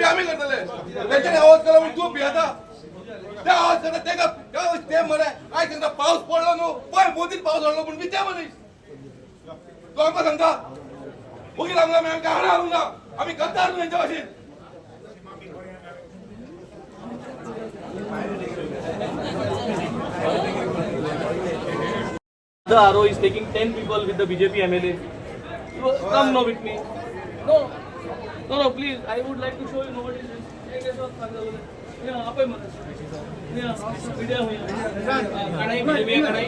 Duty आमी करतले. तेंच्यानी आवाज केला म्हणून तूं भियेता. ते आवाज करता तेका ते मरे. आयज सांगता, पावस पडलो न्हू पळय, मोदीच पावस पडलो पूण ते मनीस तूं आमकां सांगता. वकील आमकां आमी आमकां हाडा हाडूंक ना. आमी गद्दार न्हू हेंच्या भाशेन. The RO is taking 10 people with the BJP MLA. You come now with me. No, please. I would like to show you what is this. Yeah, yeah, video कणाई BJP कणाई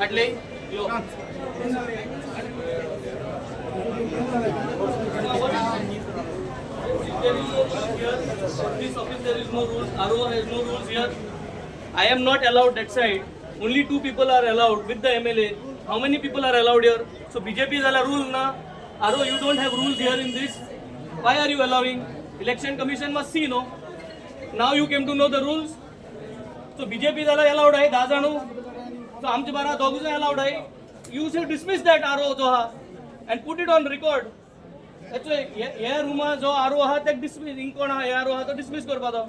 आटले यो. There is no rule here. This office, there is no rules. RO has no rules here. I am not allowed that side. Only two people are allowed with the MLA. How many people are allowed here? So BJP is a rule na. RO, you don't have rules here in this. Why are you allowing? Election Commission must see, no. Now you came to know the rules. So BJP जाला allowed आहे 10 जण. So आमचे 12 दोघ जण allowed आहे. You should dismiss that RO जो हा and put it on record. हे रुमा जो आरो आहा तेक डिसमीस, हिंग कोण आहा हे आरो आहा तो डिसमीस करपाचो.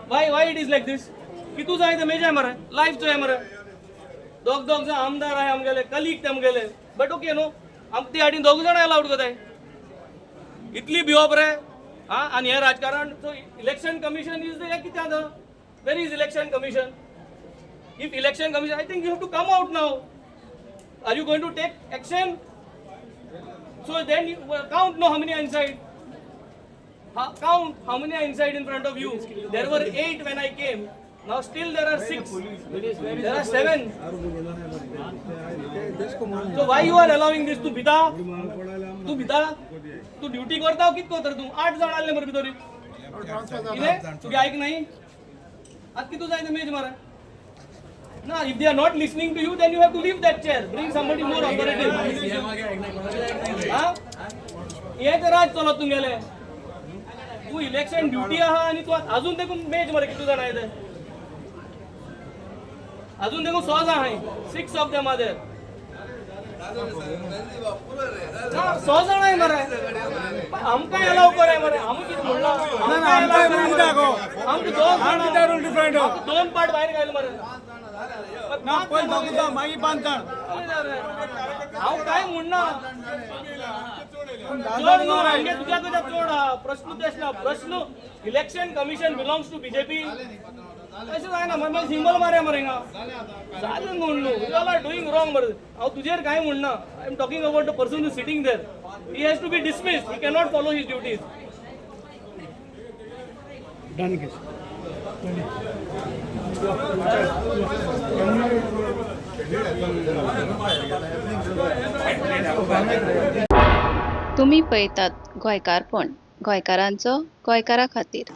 Why it is like this? कितू जाय ते मेजाय मरे, लायफ चोय मरे. दोग दोग जाण आमदार आहे आमगेले, कलीग ते आमगेले, बट ओके न्हू. आमकां ती हाडीन दोग जाणां अलावड करताय. इतली भिवप रे हा. आनी हें राजकारण. सो इलेक्शन कमिशन is हें कितें आतां? Where is Election Commission? If Election Commission, I think you have to come out now. Are you going to take action? So then you count, no, how many are inside. Count how many are inside in front of you. There were eight when I came. Now still there are six. There are seven. So why you are allowing this? तू भिता, तू भिता, तू duty करता कित करता तू? आठ जाण आसले मरे भितर. कितें तुगे आयक नाही? आतां कितू जाय ते मेज मरे ना. If they are not listening to you, then you have to leave that chair. Bring somebody more authoritative. हा, हे तर राज चलत तुमगेले. तू इलेक्शन ड्युटी आहा आनी तूं अजून देखून मेज मरे. कितू जाण आहाय ते? अजून देखून 6 जाण आहाय. Six of them are there. 6 जाण आहाय मरे. आमकां अलाव कराय मरे. आमी कितें म्हणलां? आमकां दोन जाणां, दोन पार्ट भायर घायल मरे. मागीर पांच जाण. हांव काय म्हणना, चड न्हू आमगे तुज्या तुज्या चड आहा. प्रश्न तेच ना. प्रश्न, Election Commission belongs to BJP? तशें जायना. मागीर सिंबल मारया मरे हिंगा. जालें म्हूण न्हू. You all are doing wrong मरे. हांव तुजेर कांय म्हणना. I am talking about the person who sitting there. He has to be dismissed. He cannot follow his duties. Done case. तुमी पळयतात गोंयकारपण, गोंयकारांचो गोंयकारा खातीर.